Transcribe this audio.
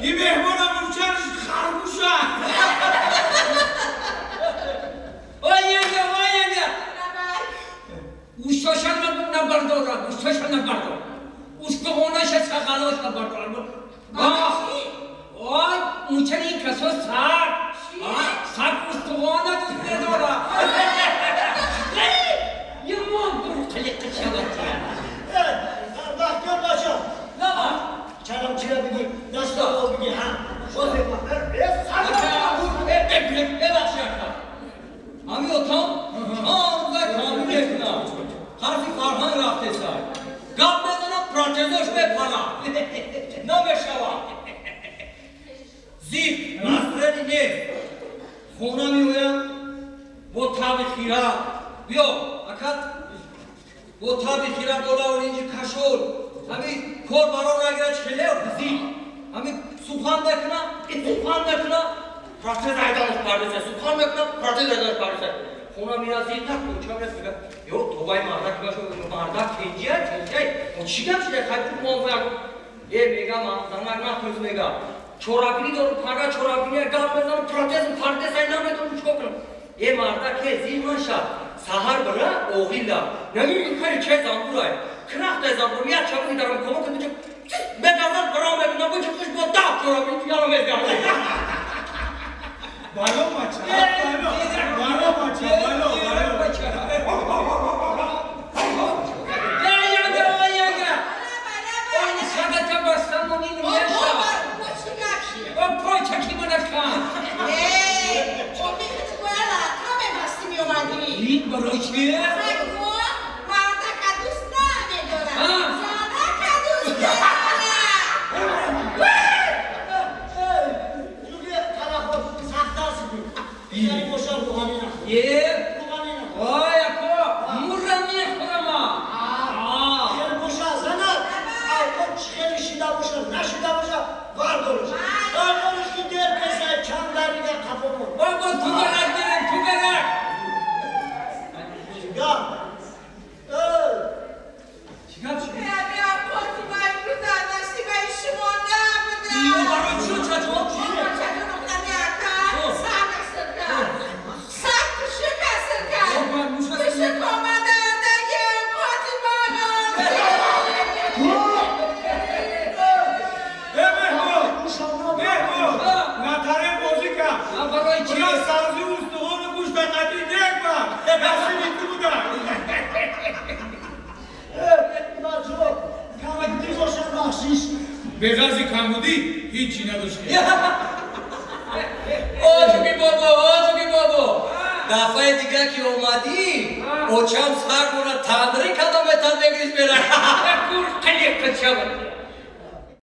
این مهمانم اون چرش خرگوش Хона меоям бо таби хира. Биё, акат бо таби хира бола инҷи кашол. Ҳами кор барор нагирад хеле зид. Ҳами сухан мекуна, ин сухан мекуна, протез айдонаш пардеса, сухан мекуна, протез айдонаш пардеса. Хона миразид, на куча мираз мега. Ё тобай мардак бошо, мардак тенҷа, тенҷа. О чӣ гап шуда? Хай мон фак. Е мега ман занак на туз мега. Чорабинӣ дорум, пага чорабинӣ гап мезанам, протез пардес ай наметонам чикор кунам. Е мардак е зир маша. Саҳар бира оғила. Нами кари чай замбурай. Крахтай замбур, я чабуи дарам комо кунам. Мегазад бира мекунам, бо чӣ бо да чорабинӣ ялам мезгам. Бало бача, бало. Бало бача, бало, бало. Беғарзи камбудӣ ҳичи надошт. Оҷуги бобо, оҷуги бобо. Дафъаи дигар ки омадӣ, очам сар бора тандри кадом метан мегириш бера. Кур қилиқ қичава.